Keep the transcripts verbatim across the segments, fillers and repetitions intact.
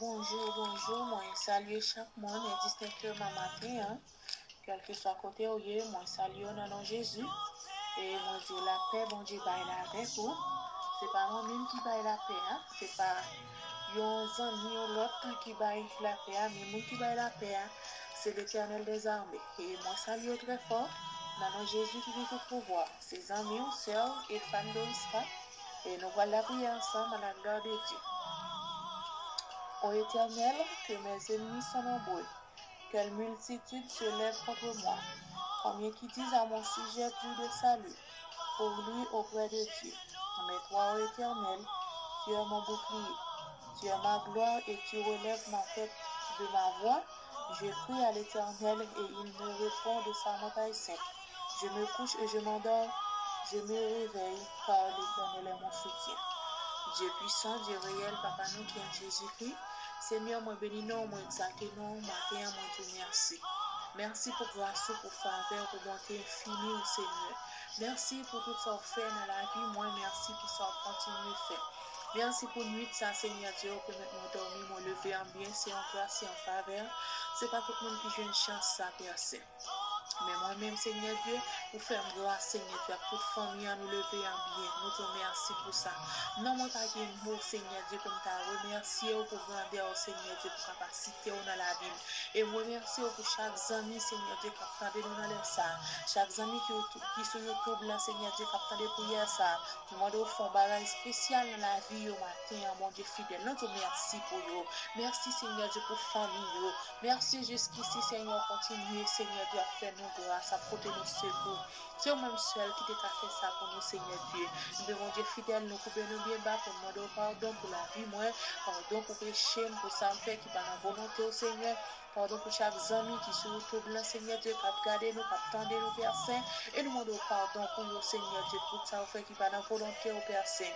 Bonjou, bonjou, mwen salye chak moun endistenkteman maten an. Kèlkeswa kote w ye, mwen salye w nan non Jezi. E mwen di w lapè Bondye bay la avèk ou. Se pa mwen menm ki bay lapè a, se pa yon zanmi, yon lòt ki bay lapè a, men moun ki bay lapè a, se Letènèl dèzame. E mwen salye w trè fò, nan non Jezi ki gen tout pouvwa. Se zanmi w, sè w, Efan Doriska, e nou pral lapriyè ansanm à la gloire de Dieu. Ô Éternel, que mes ennemis sont nombreux, quelle multitude se lève contre moi. Combien qui disent à mon sujet plus de salut pour lui auprès de Dieu. Mais toi, ô Éternel, tu es mon bouclier, tu es ma gloire et tu relèves ma tête de ma voix. Je crie à l'Éternel et il me répond de sa montagne sainte. Je me couche et je m'endors, je me réveille, car l'Éternel est mon soutien. Dye pwisan, Dye reyèl, Papa nou ki an Jezikri, Senyè, mwen beni non w, mwen egzalte non w, maten an mwen di w mèsi. Mèsi pou gras ou, pou favè w, pou bonte enfini w, Senyè. Mèsi pou tout sa w fè nan lavi mwen, mèsi pou sa w ap kontinye fè. Mèsi pou nwit sa, Senyè Dye, ou pèmèt mwen dòmi, mwen leve an byen, se yon gras, se yon favè. Se pa tout moun ki jwenn chans sa, Pè Sen. Men mwen menm, Senyè Dye, ou fè m gras, Senyè Dye, ak tout fanmi an, nou leve an byen. Nou di w mèsi pou sa. Non mwen pa gen mo, Senyè Dye, pou m ta remèsye w pou grandè w, Senyè Dye, pou kapasite w nan lavi m. E m remèsye w pou chak zanmi, Senyè Dye, k ap tande nou nan lè sa a. Chak zanmi ki, ki sou YouTube lan, Senyè Dye, k ap tande priyè sa a. Nou mande w fè yon bagay espesyal nan lavi yo maten an, Bondye fidèl. Nou di w mèsi pou yo. Mèsi, Senyè Dye, pou fanmi yo. Mèsi jiskisi, Senyè, w kontinye, Senyè Dye, ap fè nou gras, ap pote nou sekou. Se ou menm sèl ki te ka fè sa pou nou, Senyè Dye. Ebyen, Bondye fidèl, nou koube nou byen ba pou n mande w padon pou lavi mwen, padon pou peche m, pou sa m fè ki pa nan volonte w, Senyè. Padon pou chak zanmi ki sou YouTube lan, Senyè Dye, k ap gade nou, k ap tande nou, Pè Sen. E nou mande w padon pou yo, Senyè Dye, pou sa w fè ki pa nan volonte w, Pè Sen.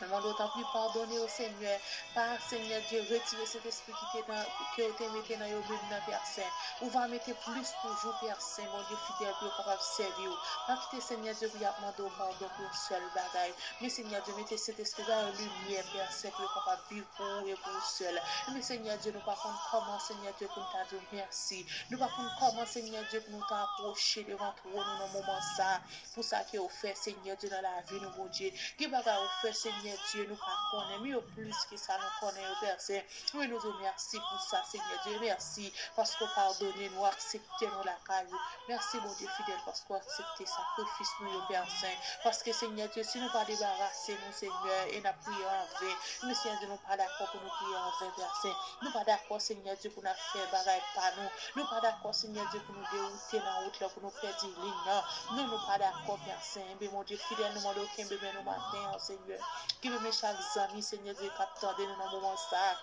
Nou mande w tanpri padone yo, Senyè. Pa, Senyè Dye, retire Sentespri ki te nan, ke w te mete nan yo menm nan, Pè Sen. Ou va mete plis toujou, Pè Sen, Bondye fidèl, pou yo kapab sèvi w. Pa kite, Senyè Dye, pou y ap mande w padon pou yon sèl bagay. Men, Senyè Dye, mete Sentespri, ba yo limyè, Pè Sen, pou yo kapab viv pou ou e pou ou sèl. Men, Senyè Dye, nou pa konn kòman, Senyè Dye, pou n ta di w mèsi. Nou pa konn kòman, Senyè Dye, pou nou ta apwoche devan twòn ou nan moman sa a. Pou sa ke w fè, Senyè Dye, nan lavi nou, Bondye. Gen bagay ou fè, Senyè Dye, nou pa konnen, men yo plis ke sa nou konnen yo, Pè Sen. Wi, nou di w mèsi pou sa, Senyè Dye. Mèsi paske w padone nou, aksepte nou lakay ou. Mèsi, Bondye fidèl, paske w aksepte sakrifis nou yo, Pè Sen. Paske, Senyè Dye, si nou pa debarase nou, Senyè, e n ap priye anven. Men, Senyè Dye, nou pa dakò pou nou priye anven, Pè Sen. Nou pa dakò, Senyè Dye, pou n ap fè bagay pa nou. Nou pa dakò, Senyè Dye, pou nou dewoute nan wout la, pou nou pèdi liy nan. Non, nou pa dakò, Pè Sen. Ebyen, Bondye fidèl, nou mande w kenbe men nou maten an, Senyè. Kenbe men chak zanmi, Senyè Dye, k ap tande nou nan moman sa a.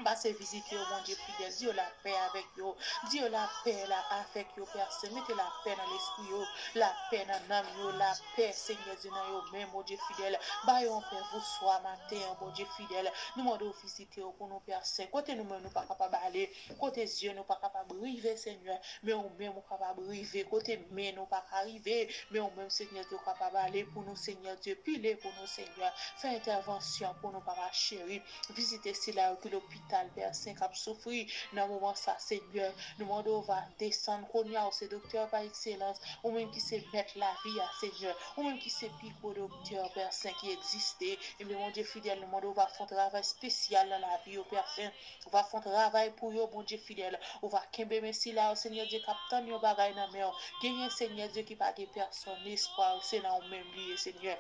Pase vizite yo, Bondye fidèl. Di yo lapè avèk yo. Di yo lapè la avèk yo, Pè Sen. Mete lapè nan lespri yo, lapè nan nanm yo, lapè, Senyè Dye, nan yo menm, Bondye fidèl. Ba yo yon pè pou swa maten an, Bondye fidèl. Nou mande w vizite yo pou nou, Pè Sen. Kote nou menm nou pa kapab ale, kote zye nou pa kapab rive, Senyè, men ou menm ou kapab rive. Kote men nou pa ka rive, men ou menm, Senyè Dye, ou kapab ale pou nou, Senyè Dye. Pile pou nou, Senyè. Fè entèvansyon pou nou, Papa cheri. Vizite sila yo ki lopital, Pè Sen, k ap soufri nan moman sa, Senyè. Nou mande w va desann kounye a, ou se doktè pa ekselans, ou menm ki se mèt lavi a, Senyè. Ou menm ki se pi gwo doktè, Pè Sen, ki egziste. Ebyen, Bondye fidèl, nou mande w va fè yon travay espesyal nan lavi yo, Pè Sen. Ou va fè yon travay pou yo, Bondye fidèl. Ou va kenbe men sila yo, Senyè Dye, k ap tann yon bagay nan men w. Genyen, Senyè Dye, ki pa gen pèsòn espwa, se nan ou menm li ye, Senyè.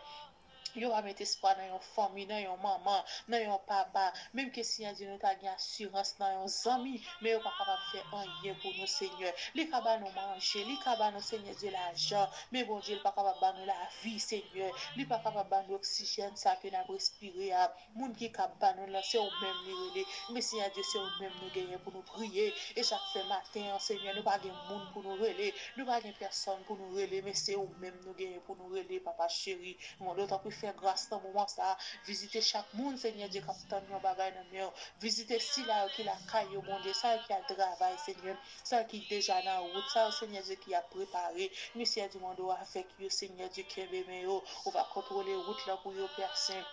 Yo pa met espwa nan yon fanmi, nan yon manman, nan yon papa. Menm ke, Senyè Dye, nou ta gen asirans nan yon zanmi, men yo pa kapab fè anyen pou nou, Senyè. Li ka ba nou manje, li ka ba nou, Senyè Dye, lajan, men Bondye, li pa kapab ba nou lavi, Senyè. Li pa kapab ba nou oksijèn sa ke n ap respire a. Moun ki ka ba nou l lan, se ou menm li rele. Men, Senyè Dye, se ou menm nou genyen pou nou priye. E sa k fè maten an, Senyè, nou pa gen moun pou nou rele. Nou pa gen pèsòn pou nou rele, men se ou menm nou genyen pou nou rele, Papa cheri. Nou mande w tanpri fè gras nan moman sa a. Vizite chak moun, Senyè Dye, k ap tann yon bagay nan men w. Vizite sila yo ki lakay yo, Bondye, sa yo ki al travay, Senyè, sa yo ki deja nan wout, sa yo, Senyè Dye, ki ap prepare. Men, Senyè Dye, mande w avèk yo, Senyè Dye, kenbe men yo. Ou va kontwole wout lan pou yo, Pè Sen.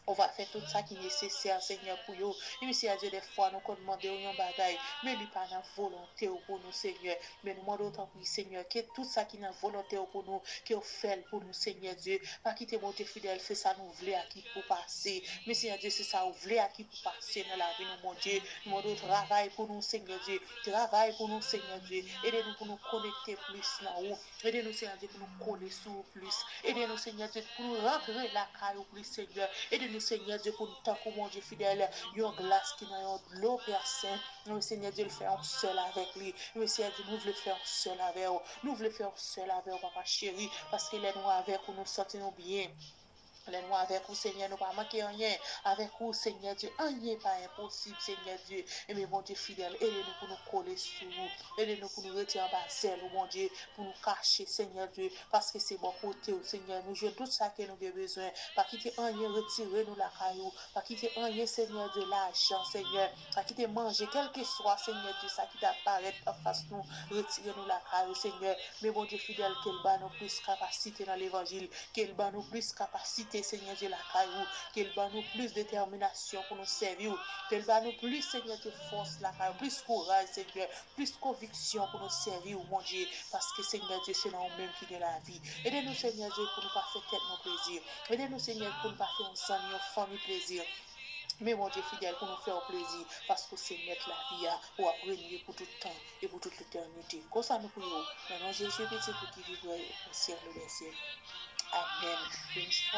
Ou va fè tout sa ki nesesè, Senyè, pou yo. E Senyè Dye, dèfwa nou konn mande w yon bagay, men li pa nan volonte w pou nou, Senyè. Men nou mande w tanpri, Senyè, ke tout sa ki nan volonte w pou nou, ke w fè l pou nou, Senyè Dye. Pa kite, Bondye fidèl, se sa nou vle a ki pou pase. Men Senyè Dye, se sa w vle a ki pou pase nan lavi nou, Bondye. Nou mande w travay pou nou, Senyè Dye. Travay pou nou, Senyè Dye. Ede nou pou nou konekte plis nan ou. Ede nou, Senyè Dye, pou nou kole sou ou plis. Ede nou, Senyè Dye, pou nou rantre lakay ou plis, Senyè. Ede nou, Senyè Dye, pou nou tankou Bondye fidèl, yon glas ki nan yon dlo, Pè Sen. Nou, Senyè Dye, l fè yon sèl avèk li. Nou, Senyè Dye, nou vle fè yon sèl avè w. Nou vle fè yon sèl avè w, papa cheri, paske lè nou avèk ou, nou santi nou byen. Lè nou avèk ou, Senyè, nou pa manke anyen. Avèk ou, Senyè Dye, anyen pa enposib, Senyè Dye. Ebyen, Bondye fidèl, ede nou pou nou kole sou ou. Ede nou pou nou rete anba zèl ou, Bondye, pou nou kache, Senyè Dye, paske se bò kote ou, Senyè, nou jwenn tout sa ke nou gen bezwen. Pa kite anyen retire nou lakay ou. Pa kite anyen, Senyè Dye, lajan, Senyè. Pa kite manje, kèlkeswa, Senyè Dye, sa ki ta parèt anfas nou, retire nou lakay ou, Senyè. Men Bondye fidèl, ke l ba nou plis kapasite nan levanjil. Ke l ban nou plis kapasite, Senyè Dye, lakay ou. Ke l ban nou plis detèminasyon pou nou sèvi w. Ke l ban nou plis, Senyè Dye, fòs lakay ou, plis kouraj, Senyè, plis konviksyon pou nou sèvi w, Bondye. Paske, Senyè Dye, se nan ou menm ki gen lavi. Ede nou, Senyè Dye, pou nou pa fè tèt nou plezi. Ede nou, Senyè, pou nou pa fè yon zanmi, yon fanmi plezi. Men, Bondye fidèl, pou nou fè w plezi, paske w se mèt lavi a, w ap renye pou tout tan e pou tout letènite. Konsa nou priye w, nan non Jezi, pitit ou ki viv rèy o syèk dè syèk. Amèn. Beni swa.